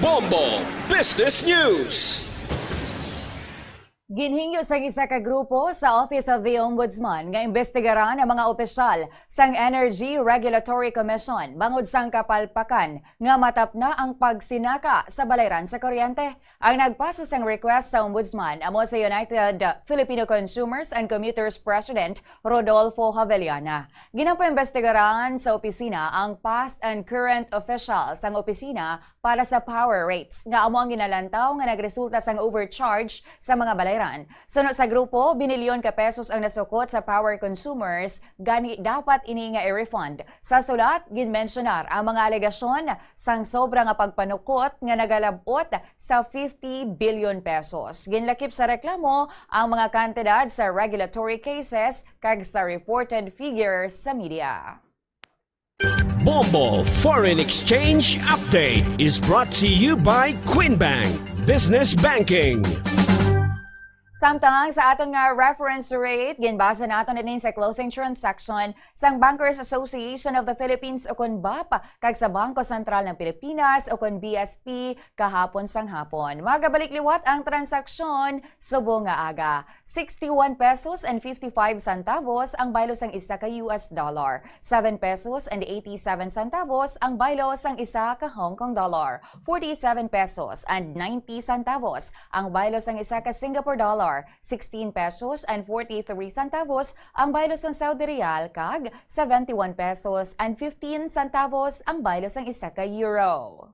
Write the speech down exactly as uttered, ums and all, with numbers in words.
Bombo Business News. Ginhingyo sang isa ka grupo sa Office of the Ombudsman nga imbestigaran ang mga opisyal sang Energy Regulatory Commission bangod sang kapalpakan nga matapna ang pagsinaka sa balayran sa kuryente. Ang nagpasa sang request sa Ombudsman amo sa United Filipino Consumers and Commuters President Rodolfo Javellana. Ginapaimbestigaran sa opisina ang past and current officials sang opisina para sa power rates, nga amo ang ginalantaw nga nagresulta sang overcharge sa mga balayran. Suno sa grupo, binilyon ka pesos ang nasukot sa power consumers, gani dapat ini nga i-refund. Sa sulat, ginmensyonar ang mga alegasyon sang sobra nga pagpanukot nga nagalab-ot sa fifty billion pesos. Ginlakip sa reklamo ang mga kantidad sa regulatory cases kag sa reported figures sa media. Bombo Foreign Exchange Update is brought to you by Queen Bank Business Banking. Samtang sa aton nga reference rate, ginbasa nato na din sa closing transaction sang Bankers Association of the Philippines o kon bap kag sa Bangko Sentral ng Pilipinas o kon B S P kahapon sang hapon. Magabalik liwat ang transaksyon subong nga aga. Sixty-one pesos and fifty-five centavos ang baylo sang isa ka U S dollar. Seven pesos and eighty-seven centavos ang baylo sang isa ka Hong Kong dollar. Forty-seven pesos and ninety centavos ang baylo sang isa ka Singapore dollar. Sixteen pesos and forty-three centavos ang baylo sang Saudi riyal kag seventy-one pesos and fifteen centavos ang baylo sang isa ka euro.